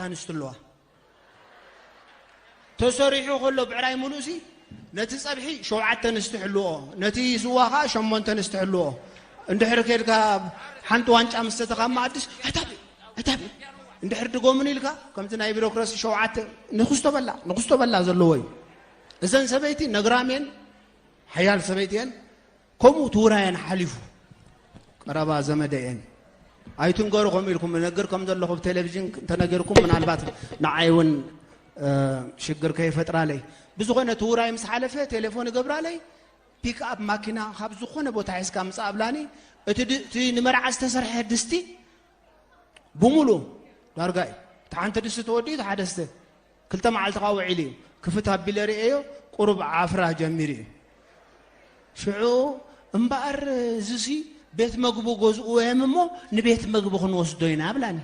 ኣንስቲ ኣለዋ። ተሰሪሑ ከሎ ብዕራይ ሙሉእሲ ነቲ ጸብሒ ሸውዓተ ኣንስቲ ሕልዎ፣ ነቲ ስዋ ኸዓ ሸሞንተ ኣንስቲ ሕልዎ። እንድሕር ከድካ ሓንቲ ዋንጫ ምስ ሰተኻ መኣድስ፣ "ኣታቢ፣ ኣታቢ!" እንድሕር ድጎምን ኢልካ፣ ከምቲ ናይ ቢሮክራሲ ሸውዓተ ንኽስቶ በላ፣ ንኽስቶ በላ ዘለዎ እዩ። እዘን ሰበይቲ ነግራም እየን፣ ሓያል ሰበይቲ እየን። ከምኡ ትውራየን ሓሊፉ ቀረባ ዘመደ እየን። ኣይትንገሩ ከምኡ ኢልኩም፣ እነግር ከም ዘለኹ ብቴሌቪዥን እንተነገርኩም፣ ምናልባት ንዓይ እውን፣ እ፣ ሽግር ከይፈጥራለይ። ብዝኾነ ትውራይ ምስ ሓለፈ ቴሌፎን እገብራለይ፣ ፒክኣፕ ማኪና ካብ ዝኾነ ቦታ ሒዝካ ምጻእ ኣብላኒ። እቲ ድ-፣ እቲ ንመርዓ ዝተሰርሐ ድስቲ ብሙሉ ዳርጋ እዩ። እቲ ሓንቲ ድስቲ ተወዲኡ፣ እቲ ሓደ ስተ። ክልተ መዓልቲ ኸዓ ውዒሉ እዩ። ክፍት ኣቢለ ርእየዮ፣ ቁሩብ ዓፍራ ጀሚሩ እዩ። ሽዑ፣ "እምበኣር እዚሲ ቤት መግቡ ገዝእዎ እዮም እሞ፣ ንቤት መግቢ ክንወስዶ ኢና" ብላኒ።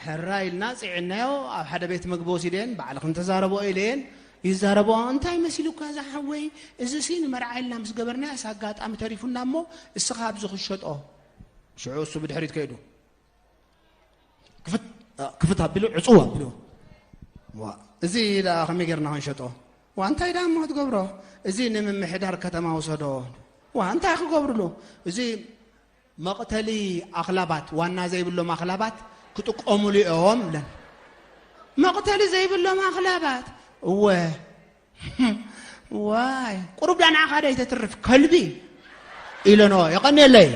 ሕራ ኢልና ጽዒናዮ፣ ኣብ ሓደ ቤት መግቢ ወሲደን፣ "ባዕልኽን ተዛረቦ" ኢለየን። ይዛረቦ፣ "እንታይ መሲሉካ እዛ ሓወይ? እዚሲ ንመርዓ ኢልና ምስ ገበርናዮስ ኣጋጣሚ ተሪፉና እሞ፣ እስኻ ኣብዚ ክሸጦ።" ሽዑ እሱ ብድሕሪት ከይዱ። ክፍት፣ ክፍት ኣቢሉ፣ ዕጽው ኣቢሉ። "ዋ፣ እዚ ደኣ ከመይ ጌርና ክንሸጦ?" "ዋ፣ እንታይ ደኣ እሞ ክትገብሮ? እዚ ንምምሕዳር ከተማ ውሰዶ።" "ዋ፣ እንታይ ክገብርሉ?" "እዚ መቕተሊ ኣኽላባት፣ ዋና ዘይብሎም ኣኽላባት ክጥቀሙሉ እዮም" ብለን። "መቕተሊ ዘይብሎም ኣኽላባት?" "እወ።" "ዋይ፣ ቁሩብ ዳ ንዓኻ ዶ ኣይተትርፍ ከልቢ?" ኢለንኦ። የቐንየለይ።